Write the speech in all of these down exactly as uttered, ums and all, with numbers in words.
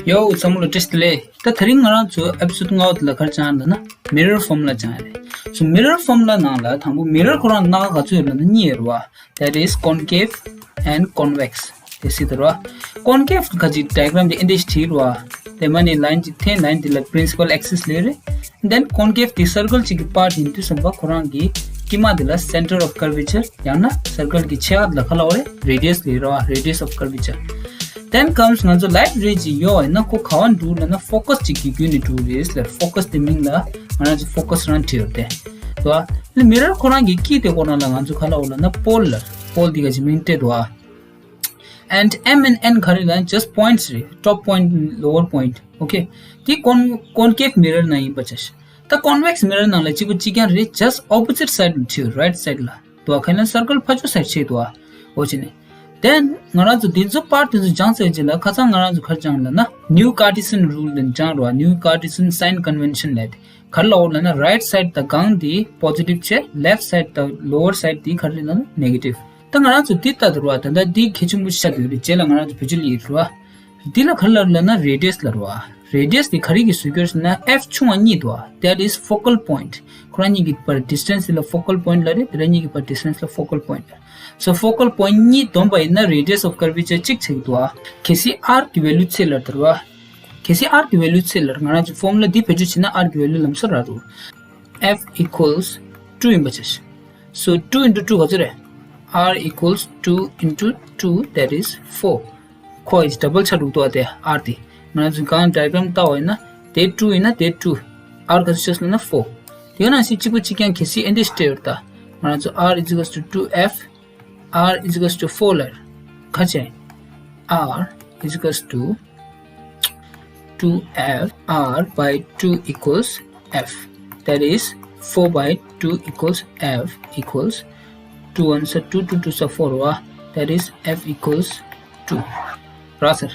ཡོ། ཚང་མ་ལ་བཀྲ་ཤིས་བདེ་ལེགས། ད་དེ་རིང་ང་རང་ཚོ་episode ལྔ་པ་དེ་ལ་ག་རེ་སྦྱང་ཡ་ལབ་ན་mirror formula སྦྱང་ཡ་རེད། So mirror formula ནང་ལ་དང་པོ་mirror ཁོ་རང་སྣ་ཁ་ག་ཚོད་ཡོད་ལབ་ན་གཉིས་ཡོད་རེད་བ། That is concave and convex. དེ་སྲིད་དུ་རེད་བ། concave ག་ཅིག diagram དེ་ཨེ་འདྲ་ཞིག་བྲིས་རེད་བ། དེ་མ་ནི་line གཅིག་འཐེན། Line དེ་ལ་principal axis ལབ་རེད། Then concave དེ་circle གཅིག་གི་part ཡིན་དུས་ཙམ་པ་ཁོ་རང་གི་དཀྱིལ་མ་དེ་ལ་center of curvature ཡང་ན་circle གི་ཕྱེད་ཀ་དེ་ལ་ག་ལབ་པ་རེད། radius ལབ་རེད་བ། Radius of curvature. Then comes ང་ཚོ་light ray ཅིག་ཡོད་ཡིན་ན་ཁོ་ག་པར་འགྲོ་ལབ་ན་focus ཅིག་གི་བརྒྱུད་ནས་འགྲོ་རེད་ལབ། focus དེ་མིང་ལ་ང་རང་ཚོ་focus རང་བྲིས་ཡོད་དེ། དེ་ལ་mirror ཁོ་རང་གི་དཀྱིལ་དེ་ཁོ་རང་ལ་ང་ཚོ་ག་ལབ་པ་ལབ་ན་pole ལབ། pole དེ་ག་ཅིག་མིང་སྤྲད་འདུག་ཨ། And m and n ག་རེ་ལབ་ན་just points རེད། top point, lower point. Okay. དེ་con- concave mirror ནང་ཡིན་པ་བྱས། ད་convex mirror ནང་ལ་གཅིག་པ་གཅིག་རྐྱང་རེད། just opposite side ལ་བྲིས། right side ལ། དེ་ལ་ཁ་ན་circle ཕར་ཕྱོགས་སར་ཕྱེ་འདུག་ཨ། འོ་བྱས་ནས། Then ང་རང་ཚོ་འདི་ཚོ་part དེ་ཚོ་སྦྱངས་ཚར་རྗེས་ལ་ཁ་སང་ང་རང་ཚོ་ག་རེ་སྦྱངས་ལབ་ན་new Cartesian rule དེ་སྦྱངས་རེད་བ། new Cartesian sign convention ལབ་དེ། ག་རེ་ལབ་པ་ལབ་ན་right side དང་སྒང་དེ་positive བྱས། left side དང་lower side དེ་ག་རེ་ལབ་ན་negative། ད་ང་རང་ཚོ་འདི་ལྟ་དུ་རེད་བ། ད་ལྟ་འདི་གལ་ཆེན་པོ་ཆགས་ཡོད་རེད། རྗེས་ལ་ང་རང་ཚོ་བེད་སྤྱོད་ལ་ཡིན་རེད་བ། འདི་ལ་ག་རེ་ལབ་ལབ་ན་radius ལབ་རེད་བ། radius དེ་ག་རེ་གིས་བཟོས་ཀྱི་ཡོད་ཟེར་ན་f ཆུང་བ་གཉིས་འདུག་བ། That is focal point. ཁོ་རང་གཉིས་ཀྱི་བར་distance ལ་focal point ལབ་རེད། དེ་རང་གཉིས་ཀྱི་བར་distance ལ་focal point ལབ། So focal point གཉིས་བསྡོམས་པ་ཡིན་ན་radius of curvature གཅིག་ཆགས་ཀྱི་འདུག་བ། གལ་སྲིད་r གི་value ཚད་ལབ་དུ་རེད་བ། གལ་སྲིད་r གི་value ཚད་ལ་ང་རང་ཚོ་formula འདི་བེད་སྤྱོད་བྱས་ན་r གི་value ལམ་སང་རག་འདུག f equals two ཡིན་པ་བྱས། So two into two ག་ཚོད་རེད། r equals two into two, that is four. ཁོ་ཡི་double ཆགས་འདུག་ཏོ་དེ་r དེ། ང་ཚོ་གང་diagram བལྟ་བ་ཡིན་ན་དེ་two ཡིན་ན་དེ་two། r ག་ཚོད་ཆགས་ལབ་ན་four། དེ་ནང་བཞིན་གཅིག་པ་གཅིག་རྐྱང་གལ་སྲིད་ཨེ་འདྲ་ཞིག་སྤྲད་ཡོད་ད། ང་ཚོ་r is equals to two f, r is equals to four ལབ། ག་ཚོད། r is equals to two f, r by two equals f, that is four by two equals f equals two ones are two, two twos are four བ། That is f equals two. རག་སོང་།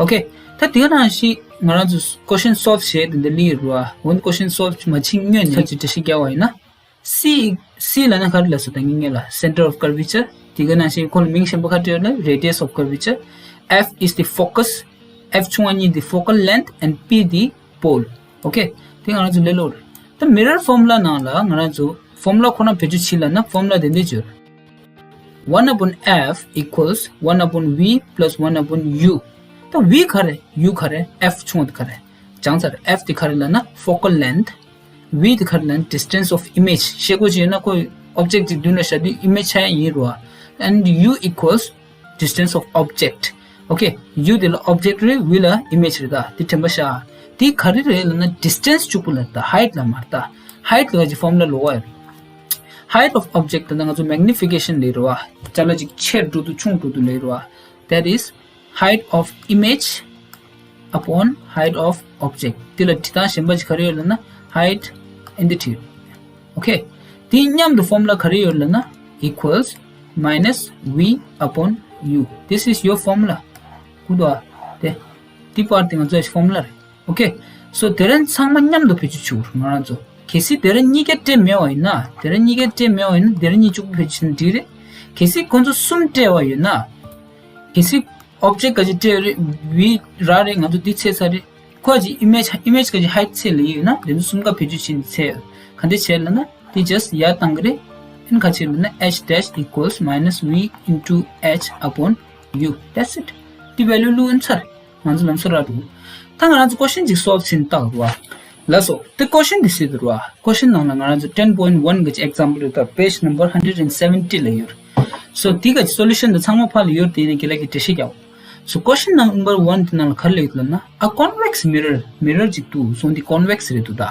Okay. ད་དེ་ནང་བཞིན་ང་རང་ཚོ་question solve བྱེད་དེ་འདི་ལི་རུ་བ། འོན་question solve མ་བྱེད་སྔོན་ནས་ཚར་གཅིག་འགྲེལ་བཤད་རྒྱག་པ་ཡིན་ན། C, C ལབ་ན་ག་རེ་ལབ་སོང་ད་ངེད་ལ་center of curvature། དེ་ག་ནང་བཞིན་ཁོ་ལ་མིང་གཞན་པ་ག་རེ་སྤྲད་ཡོད་ན་radius of curvature། F is the focus. F ཆུང་བ་གཉིས་the focal length and P the pole. Okay. དེ་ང་རང་ཚོ་ལས་སླ་པོ་རེད། ད་mirror formula ནང་ལ་ང་རང་ཚོ་formula ཁོ་ན་བེད་སྤྱོད་བྱེད་ལབ་ན་formula དེ་འདྲ་ཅིག་ཡོད། One upon F equals one upon V plus one upon U. ད་V ག་རེ། U ག་རེ། F ཆུང་བ་དེ་ག་རེ། སྦྱངས་ཚར། F དེ་ག་རེ་ལབ་ན་focal length. V དེ་ག་རེ་ལབ་ན་distance of image། ཤེལ་སྒོ་ཅིག་ཡོད་ན་ཁོ་object ཅིག་མདུན་ལ་བཞག་དུས་image ཆགས་ཡ་ཡིན་རུ་བ། And U equals distance of object. Okay. U དེ་ལ་object རེད། V ལ་image རེད་ད། དེ་དྲན་པ་བཞག་དེ་ག་རེ་རེད་ལབ་ན་distance གཅིག་པུ་ལ་ད། height ལ་མ་རེད་ད། height ལ་ག་ཅིག་formula ལོགས་ཡོད་རེད། Height of object ད་ང་ཚོ་magnification ལས་རུ་བ། ཅ་ལག་ཅིག་ཆེར་འགྲོ་དུས་ཆུང་འགྲོ་དུས་ལས་རུ་བ། That is height of image upon height of object. དེ་ལ་བྲིས་སྟངས་གཞན་པ་ཅིག་ག་རེ་ཡོད་ལབ་ན་height ཨེ་འདི་བྲིས། Okay. དེ་མཉམ་དུ་formula ག་རེ་ཡོད་ལབ་ན་equals minus V upon U. This is your formula. གུ་དོ་ཨ། དེ་དེ་པར་དེ་ང་ཚོ་formula རེད། Okay. So དེ་རིང་ཚང་མ་མཉམ་དུ་བེད་སྤྱོད་བྱེད་དགོས་རེད་ང་རང་ཚོ། གལ་སྲིད་དེ་རིང་གཉིས་ཀ་སྤྲད་མེད་པ་ཡིན་ན། དེ་རིང་གཉིས་ཀ་སྤྲད་མེད་པ་ཡིན་ན་དེ་རིང་གཉིས་གཅིག་པུ་བེད་སྤྱོད་བྱས་ན་འགྲིག་རེད། གལ་སྲིད་ཁོང་ཚོ་གསུམ་སྤྲད་པ་ཡོད་ན། གལ་སྲིད་object ག་ཅིག་སྤྲད་རེད། V རག་རེད། ང་ཚོ་འདི་ཚད་ཚར་རེད། ཁོ་ཅིག་image image ག་ཅིག་height ཚད་ལ་ཡོད་ན་དེ་ཚོ་གསུམ་ཀ་བེད་སྤྱོད་བྱས་ནས་ཚད་ཡོད། ག་འདྲ་བྱས་ལབ་ན་དེ་just ཡར་བཏང་གི་རེད། ཨན་ག་ཅིག་ལབ་ན་H dash equals minus V into H upon U. That's it. དེ་value བླུགས་ཨན་ཚར། ང་ཚོ་ལམ་སང་རག་འགྲོ། ད་ང་རང་ཚོ་question ཅིག་solve བྱེད་ནས་བལྟ་དགོས་རེད་བ། ལགས་སོ། དེ་question དེ་གཟིགས་དགོས་རེད་བ། Question ནང་ལ་ང་རང་ཚོ་ten point one གི་example ཡོད་ད། page number hundred and seventy ལ་ཡོད་རེད། So དེ་ག་solution དེ་ཚང་མ་ཕར་ལ་ཡོད་རེད། དེ་ནས་རྒན་ལགས་ཀྱིས་འགྲེལ་བཤད་རྒྱག So question number one དེ་ནང་ལ་ག་རེ་ལབ་ཡོད་ལབ་ན། A convex mirror, mirror ཅིག་འདུག་སོང་དེ་convex རེད་འདུག་ད།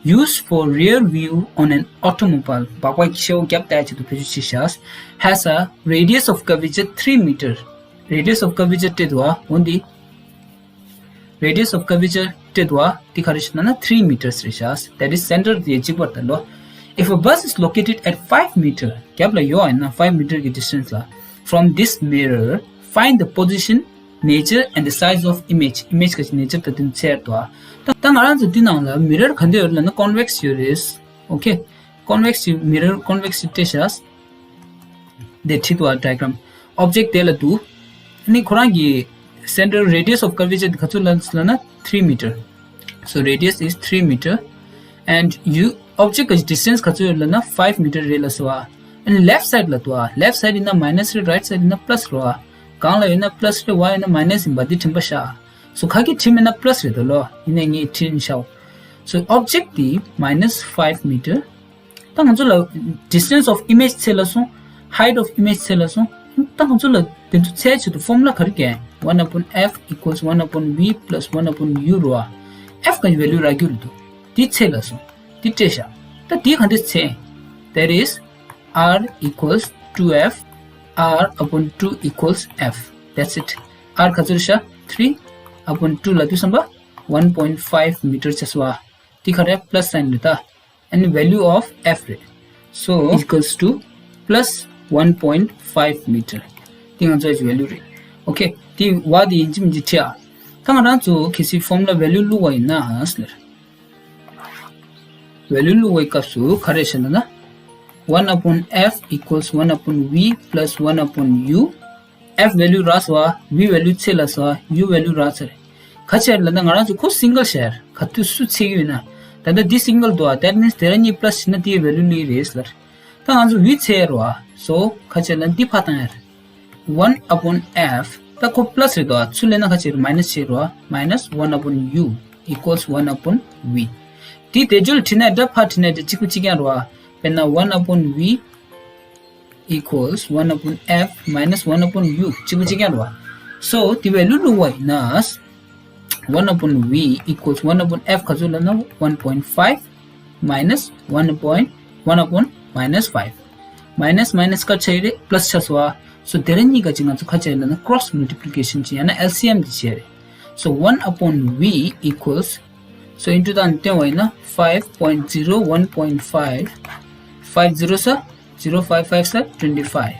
Used for rear view on an automobile. སྦག་སྦག་གི་ཤེལ་སྒོ་རྒྱབ་ལྟ་ཡ་ཆེད་དུ་བེད་སྤྱོད་བྱེད་ཤག Has a radius of curvature three meter. Radius of curvature སྤྲད་འདུག་ཨ། འོན་ཏེ། Radius of curvature སྤྲད་འདུག་ཨ། དེ་ག་རེ་ཞིག་ན་ན་three meters རེད་ཤག That is center དེ་གཅིག་པ་རེད་ད་ལོ། If a bus is located at five meter རྒྱབ་ལ་ཡོད་ཨ་ཡིན་ན་five meter གི་distance ལ། From this mirror, find the position, nature and the size of image. Image གི་nature དང་དེ་ཚོ་ཚད་འདུག་ཨ། ད་ད་ང་རང་ཚོ་འདི་ནང་ལ་mirror ག་འདྲ་ཡོད་ལབ་ན་convex ཡོད་རེད། Okay. Convex གི་mirror convex གི་སྤྲད་ཤག་དེ་བྲིས་འདུག་ཨ། diagram. Object དེ་ལ་འདུག་ཨ་ནི་ཁོ་རང་གི་ Center radius of curvature དེ་ག་ཚོད་ལབ་ན་three meter. So radius is three meter. And you object གི་distance ག་ཚོད་ཡོད་ལབ་ན་five meter རེད་ལབ་སོང་བ། And left side ལ་འདུག་ཨ། left side ཡིན་ན་minus རེད། right side ཡིན་ན་plus རེད་བ། གང་ལ་ཡོད་ན་plus རེད། བ་ཡིན་ན་minus ཡིན་པ་འདི་དྲན་པ་བཞག So ཁ་གི་ཁྲིམས་ཡིན་ན་plus རེད་དོ་ལོ། ཡིན་ནའི་ངས་ཁྲིམས་བཞག So object དེ་minus five meter. ད་ང་ཚོ་ལ་distance of image འཚོལ་ལབ་སོང་། height of image འཚོལ་ལབ་སོང་། ད་ང་ཚོ་ལ་དེ་ཚོ་འཚོལ་ཆེད་དུ་formula ག་རེ་གས། one upon f equals one upon v plus one upon u རོ། f གི་value རག་རྒྱུ་རེད་འདུག་དེ་འཚོལ་ལབ་སོང་། དེ་སྤྲད་བཞག་ད་དེ་ག་འདྲ་འཚོལ། That is r equals two f, r upon two equals f. That's it. r ག་ཚོད་རེད་ཤག three upon two ལབ་དུས་ཙམ་པ་one point five meter ཆགས་སོང་བ། དེ་ག་རེ་plus sign རེད་ད། And value of f རེད། So equals to plus one point five meter. དེ་ང་ཚོའི་value རེད། Okay. དེ་བ་དེ་ཡིན་གཅིག་མིན་གཅིག་བྲིས་ཨ། ད་ང་རང་ཚོ་གལ་སྲིད་formula value བླུགས་པ་ཡིན་ན་ཟེར། value བླུགས་པའི་སྐབས་སུ་ག་རེ་བྱས་ན་ན། one upon f equals one upon v plus one upon u. f value རག་སོང་བ། v value འཚོལ་ལབ་སོང་བ། u value རག་ཚར་རེད། ག་ཅི་ལབ་ན་ང་རང་ཚོ་ཁོ་single ཤར་ག་དུས་སུ་འཚོལ་གྱི་ཡོད་ན། ད་ལྟ་འདི་single འདུག་ཨ། That means དེ་ར་གཉིས་plus བྱས་ན་དེའི་value སླེབས་རེད་ལབ། ད་ང་ཚོ་v འཚོལ་རོགས་ཨ། So ག་ཅི་ལབ་ན་འདི་ཕར་བཏང་ཡ་རེད། one upon f ད་ཁོ་plus རེད་འདུག་ཨ། ཚུར་སླེབས་ན་ག་ཅི་རེད། minus བྱེད་རོགས་ཨ། minus one upon u equals one upon v. དེ་དེ་ཇོ་ལ་བྲིས་ན་འདྲ་ཕར་བྲིས་ན་འདྲ་གཅིག་པ་གཅིག་རྐྱང་རོགས་ཨ། དཔེར་ན་one upon v equals one upon f minus one upon u གཅིག་པ་གཅིག་རྐྱང་རེད་བ། So དེ་བས་ལུ་ལུ་བ་ཡིན་ན། one upon v equals one upon f ག་ཚོད་ལབ་ན་one point five minus one point one upon minus five. minus minus ཀ་ཆ་ཡི་རེད་plus ཆ་སོ་བ། So དེ་རིང་གཉིས་ཀ་ཅིག་ང་ཚོ་ཁ་ཆ་ཡི་ལབ་ན་cross multiplication ཅིག་ཡང་ན་L C M ཅིག་བྱས་རེད། So one upon v equals So into the antenna five point zero one point five. five zero ས zero, five five ས twenty five.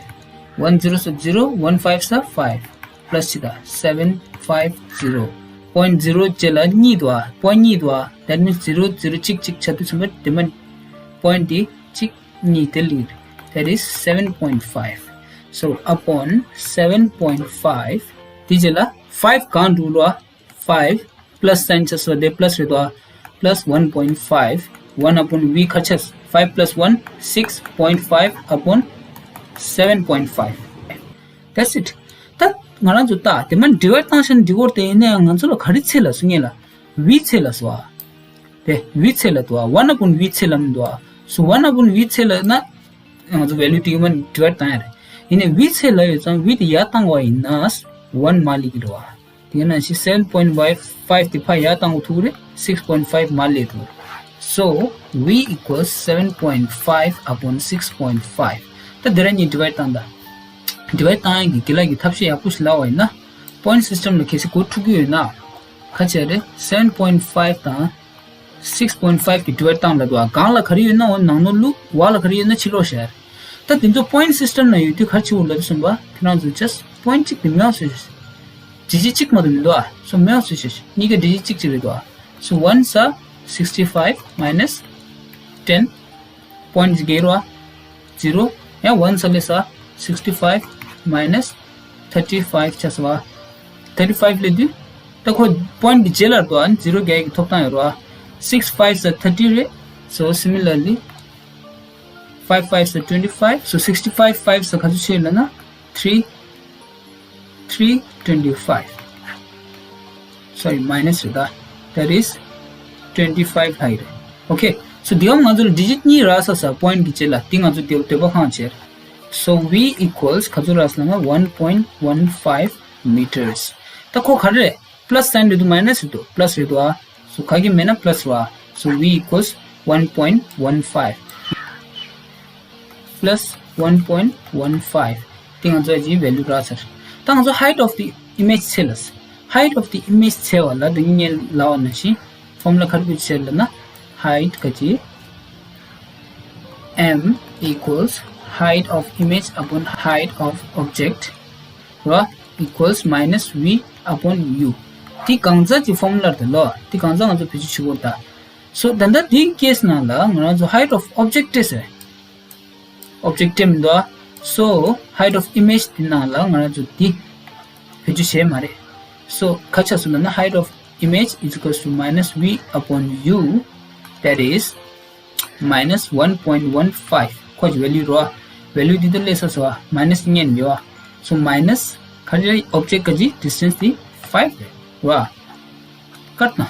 one zero ས zero, one five ས five. plus ཅི་ད་seven five zero. point zero ཅེ་ལ་གཉིས་འདུག་ཨ། point གཉིས་འདུག་ཨ། That means zero zero གཅིག་གཅིག་ཆ་དུས་ཚུན་པ་དེ་མ་point དེ་གཅིག་གཉིས་དེ་ལིར། That is seven point five. So upon seven point five དེ་ཅེ་ལ་five གང་འགྲོ་ལོ་ཨ། five plus sign ཆ་སོ་དེ་plus རེད་དོ། plus one point five. one upon v ཁ་ཆ། five plus one, six point five upon seven point five. That's it. ད་ང་རང་ཚོ་ད་དེ་མ་divide བཏང་ཤེས་ན་འགྲིག་གོ། དེ་ཡིན་ན་ཡང་ང་ཚོ་ལ་ག་རེ་འཚོལ་ལབ་སོང་ངེས་ལ། v འཚོལ་ལབ་སོང་ཨ། དེ་v འཚོལ་ལབ་འདུག་ཨ། one upon v འཚོལ་ལབ་མི་འདུག་ཨ། so one upon v འཚོལ་ལབ་ན་ང་ཚོ་value དེ་མ་divide བཏང་ཡ་རེད། ཡིན་ནའི་v འཚོལ་ལབ་ཡོད་ཙང་v དེ་ཡར་བཏང་བ་ཡིན་ན་one མར་སླེབས་ཀྱི་འདུག་ཨ། དེ་ནང་བཞིན་seven point five དེ་ཕར་ཡར་བཏང་དགོས་ཐུག་རེད། six point five མར་སླེབས་ཐུག་རེད། So v equals seven point five upon six point five. ད་དེ་ར་གཉིས་divide བཏང་ད། divide བཏང་ཡག་གི་དགེ་ལགས་ཀྱི་ཐབས་ཤེས་ཡག་པོ་ཞིག་ལབ་པ་ཡིན་ན། point system ལ་གལ་སྲིད་གོ་ཐུབ་ཀྱི་ཡོད་ན། ཁ་ཆེ་རེད། seven point five དང་six point five གི་divide བཏང་ལབ་འདུག་ཨ། སྒང་ལ་ག་རེ་ཡོད་ན་འོ་ནང་ནོར་བླུག་བ་ལ་ག་རེ་ཡོད་ན་ཕྱི་ལོགས་བཞག་ད་དེ་ཚོ་point system ནང་ཡོད་དུས་ག་རེ་བྱེད་དགོས་ལབ་སོང་པ། ཁྱེད་རང་ཚོ་just point གཅིག་དེ་མེད་པ་བཟོས་ཤིག digit གཅིག་མ་གཏོགས་མི་འདུག་ཨ། so མེད་པ་བཟོས་ཤིག་གཉིས་ཀ་digit གཅིག་གཅིག་རེད་འདུག་ཨ། so one ས sixty five minus ten point ག་རེ་རེད་བ། zero ཡང་one ས་སླེབས་ས་sixty five minus thirty five ཆགས་སོང་བ། thirty five སླེབས་དུས་ད་ཁོ་point གི་རྗེས་ལ་འདུག་ཨ། zero རྒྱག་གི་ཐོབ་ཐང་ཡོད་རེད་བ། six five ས་thirty རེད། so similarly five five ས twenty five. so sixty five five ས་ག་ཚོད་ཆགས་ཡོད་ལབ་ན། three three twenty five. sorry minus རེད་ད། that is twenty five ལྷག་ཡོད་རེད། okay. so དེའང་ང་ཚོ་ལ་digit གཉིས་རག་ས་ས་point གི་རྗེས་ལ་དེ་ང་ཚོ་དེ་འདོད་པ་ཁེངས་བྱས། so v equals ག་ཚོད་རག་སོང་ལབ་ན་one point one five meters. ད་ཁོ་ག་རེ་རེད། plus sign རེད་འདུག minus རེད་འདུག plus རེད་འདུག་ཨ། so ག་གི་མེད་ན་plus རེད་བ། so v equals one point one five plus one point one five. དེ་ང་ཚོ་ཡི་value རག་ཚར། ད་ང་ཚོ་height of the image འཚོལ་ལ། height of the image འཚོལ་བ་ལ་དེ་ངས་ལབ་པ་ནང་བཞིན་formula ག་རེ་བེད་སྤྱོད་བྱེད་ལབ་ན། height ག་ཅི། m equals height of image upon height of object ར། equals minus v upon u. དེ་གང་ཟག་གི་formula རེད་ལོ། དེ་གང་ཟག་ང་ཚོ་བེད་སྤྱོད་བྱེད་དགོས་ད། so ད་ལྟ་དེའི་case ནང་ལ་ང་རང་ཚོ་height of object སྤྲད་ཟེར། object སྤྲད་མི་འདུག so height of image དེ་ནང་ལ་ང་རང་ཚོ་དེ་བེད་སྤྱོད་བྱས་མ་རེད། So ཁ་ཆ་སུ་ན་ན་height of image is equals to minus v upon u, that is minus one point one five. ཁོ་ཅི་value རོ། value འདི་ད་ལས་ས་སོ་minus ཉན་ཡོ། So minus ཁ་ཅི་object ཁ་ཅི་distance འདི་five རེད་རོ། ཀར་ཏང་།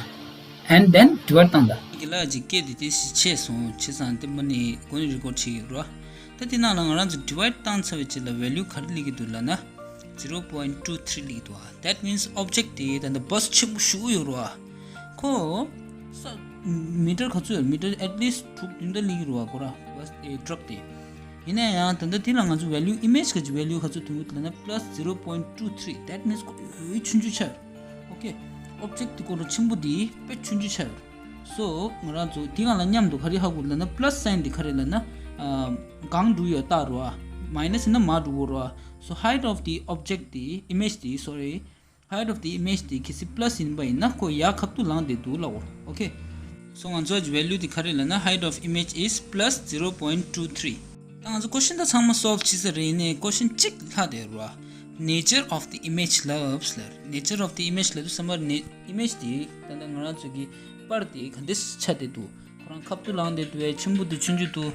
And then divide བཏང་ད། གི་ལ་ཅིག་སྐད་དེ་དེ་ཞིག་ཆེ་སོང་ཆེ་སང་དེ་མ་ནི་གོ་ནི་རི་ཀོར་ཌ་བྱེད་ཀྱི་རོ། ད་དེ་ནང་ལ་ང་རང་ཚོ་divide བཏང་ཚར་བའི་རྗེས་ལ་value ག་རེ་སླེབས་ཀྱི་འདུག་ལབ་ན། zero point two three སླེབས་ཀྱི་འདུག That means object དེ་ད་ལྟ་bus ཆེན་པོ་ཞིག་ཡོད་རོ། ཁོ་ས་མི་ཊར་ག་ཚོད་ཡོད། མི་ཊར་at least དྲུག་བདུན་ད་སླེབས་ཀྱི་རོ། ཁོ་ར་bus ཨེ་truck དེ། ཡིན་ན་ཡང་ད་ལྟ་དེ་ལ་ང་ཚོ་value image ག་ཅི་value ག་ཚོད་ཐོན་གྱི་འདུག་ལབ་ན་plus zero point two three. That means ཁོ་ཡོད་ཆུང་ཆུང་ཆགས་ཡོད། Okay, object དེ་ཁོ་ར་ཆེན་པོ་དེ་དཔེ་ཆུང་ཆུང་ཆགས་ཡོད། So ང་རང་ཚོ་དེ་གང་ལ་མཉམ་དུ་ག་རེ་ཧ་གོ་ལབ་ན་plus sign དེ་ག་རེ་ལབ་ན། ཨ་གང་འགྲོ་ཡོད་ལྟ་རོ། minus ཡིན་ན་མར་འགྲོ་གོ་རོ། So height of the object དེ་image དེ་sorry, height of the image དེ་གལ་སྲིད་plus ཡིན་པ་ཡིན་ན་ཁོ་ཡར་ཁ་ཐུག་ལངས་བསྡད་འདུག་ལབ་དགོས་རེད། Okay, so ང་ཚོ་གི་value དེ་ག་རེ་ལབ་ན་height of image is plus zero point two three. ད་ང་ཚོ་question ད་ཚང་མ་solve བྱས་ཚར་རེད། ཡིན་ནའི་question གཅིག་ལྷག་བསྡད་རོ། nature of the image ལབ་ལབ། nature of the image ལབ་དུས་ཙམ་པར་ནི་image དེ་ད་ལྟ་ང་རང་ཚོ་གི་པར་དེ་ག་འདྲས་ཆགས་བསྡད་འདུག་ཁོ་རང་ཁ་ཐུག་ལངས་བསྡད་འདུག་ཨེ་ཆེན་པོ་འདུག་ཆུང་ཆུང་འདུག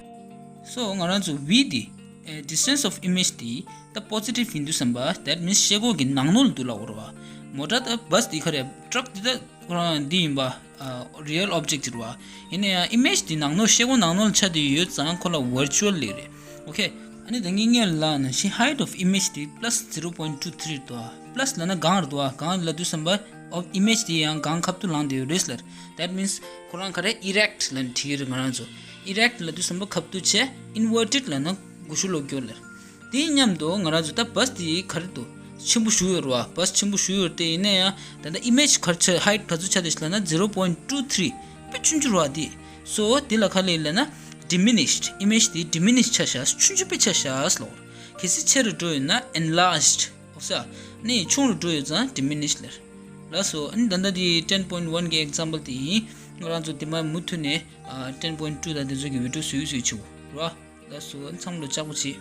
So ང་རང་ཚོ་v དེ་ཨེ་distance of image དེ་ད་positive ཡིན་དུས་ཙམ་པ། That means ཤེལ་སྒོ་གི་ནང་ནོར་འདུག་ལབ་དགོས་རེད་བ། མོ་ཊ་ད་bus དེ་ག་རེ་truck དེ་ད་ཁོ་རང་འདི་ཡིན་པ། ཨ་real object རེད་བ། ཡིན་ན་ཡང་image དེ་ནང་ནོར་ཤེལ་སྒོ་ནང་ནོར་ཆགས་བསྡད་ཡོད་ཙང་ཁོ་ལ་virtual ལབ་རེད། Okay, ཨ་ནི་ད་ངས་ངས་ལབ་ན་ཤི་height of image དེ་plus zero point two three འདུག plus ལབ་ན་གང་རེད་འདུག་གང་ལབ་དུས་ཙམ་པ་of image དེ་ཡང་གང་ཁ་ཐུག་ལངས་བསྡད་ཡོད་རེད་ལབ། That means ཁོ་རང་ག་རེ་erect ལབ་ནས་བྲིས་ཀྱི་རེད་ང་རང་ཚོ། erect ལབ་དུས་ཙམ་པ་ཁ་ཐུག་བྱས། inverted ལབ་ན་སྒུར་ཤུགས་ལོག་སྐྱོར་ལབ། དེ་མཉམ་དུ་ང་རང་ཚོ་ད་bus དེ་ག་རེ་འདུག་ཆེན་པོ་ཞིག་ཡོད་རེད་བ། bus ཆེན་པོ་ཞིག་ཡོད་རེད་དེ། ཡིན་ན་ཡང་ད་ལྟ་image ག་རེ་ཆགས། height ག་ཚོད་ཆགས་བསྡད་ཤག་ལབ་ན་zero point two three དཔེ་ཆུང་ཆུང་རེད་བ་དེ། So དེ་ལ་ག་རེ་ལབ་ན་diminished image དེ་diminish ཆགས་ཤག་ཆུང་ཆུང་དཔེ་ཆགས་ཤག་ལབ། གལ་སྲིད་ཆེ་རུ་འགྲོ་ཡོད་ན་enlarged འོ་ས། ནི་ཆུང་རུ་འགྲོ་ཡོད་ཙང་diminished ལབ། ལགས་སོ། ཨ་ནི་ད་ལྟ་དེ་ten point one གི་example དེ་ཡིན། ང་རང་ཚོ་དེ་མ་མུ་མཐུད་ནས་ཨ་ten point two དང་དེ་ཚོ་གི་video བཟོས་བཟོས་བྱེད་དགོས་རེད་བ། ལགས་སོ། ཨ་ནི་ཚང་མ་ལ་ལྕགས་པོ་བྱེད།